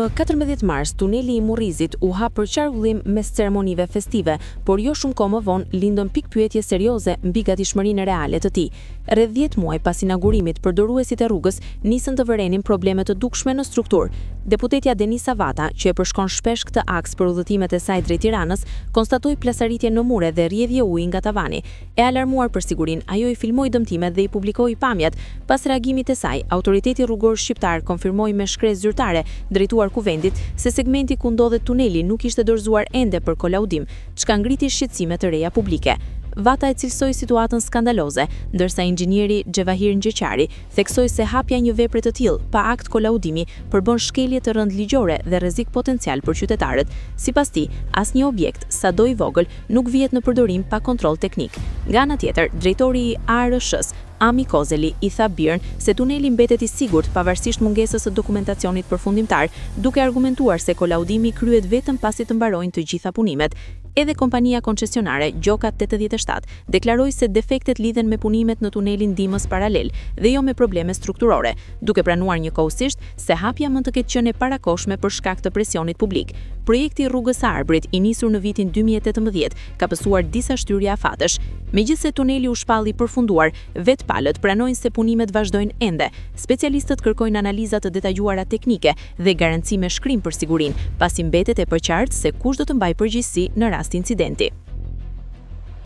Më 14 mars, tuneli i Murrizit u hap për qarkullim mes ceremonive festive, por jo shumë kohë më vonë lindën pikëpyetje serioze mbi gatishmërinë reale të tij. Rreth 10 muaj pas inaugurimit, përdoruesit e rrugës nisën të vërenin probleme të dukshme në strukturë. Deputetja Denisa Vata, që e përshkon shpesh këtë aks për udhëtimet e saj drejt Tiranës, konstatoi plasaritje në mure dhe rrjedhje uji nga tavani. E alarmuar për sigurinë, ajo i filmoi dëmtimet dhe i publikoi pamjet. Pas reagimit të saj, Autoriteti Rrugor Shqiptar konfirmoi me shkresë zyrtare, drejtuar Kuvendit, se segmenti ku ndodhet tuneli nuk ishte dorëzuar ende për kolaudim, çka ngriti shqetësime të reja publike. Vata e cilësoi situatën skandaloze, ndërsa inxhinieri Xhevahir Ngjeqari theksoi se hapja e një vepre të tillë, pa akt kolaudimi, përbën shkelje të rëndë ligjore dhe rrezik potencial për qytetarët. Sipas tij, asnjë objekt, sado i vogël, nuk vihet në përdorim pa kontroll teknik. Nga ana tjetër, drejtori i ARSH-së, Ami Kozeli, i tha BIRN se tuneli mbetet i sigurt pavarësisht mungesës së dokumentacionit përfundimtar, duke argumentuar se kolaudimi kryhet vetëm pasi të mbarojnë të gjitha punimet. Edhe kompania koncesionare Gjoka 87 deklaroi se defektet lidhen me punimet në tunelin ndihmës paralel dhe jo me probleme strukturore, duke pranuar njëkohësisht se hapja mund të ketë qenë e parakohshme për shkak të presionit publik. Projekti i Rrugës së Arbrit, i nisur në vitin 2018, ka pësuar disa shtyrje afatesh. Megjithëse tuneli u shpall i përfunduar, vetë palët pranojnë se punimet vazhdojnë ende. Specialistët kërkojnë analiza të detajuara teknike dhe garanci me shkrim për sigurinë, pasi mbetet e paqartë se kush do të mbajë përgjegjësi në rast incidenti.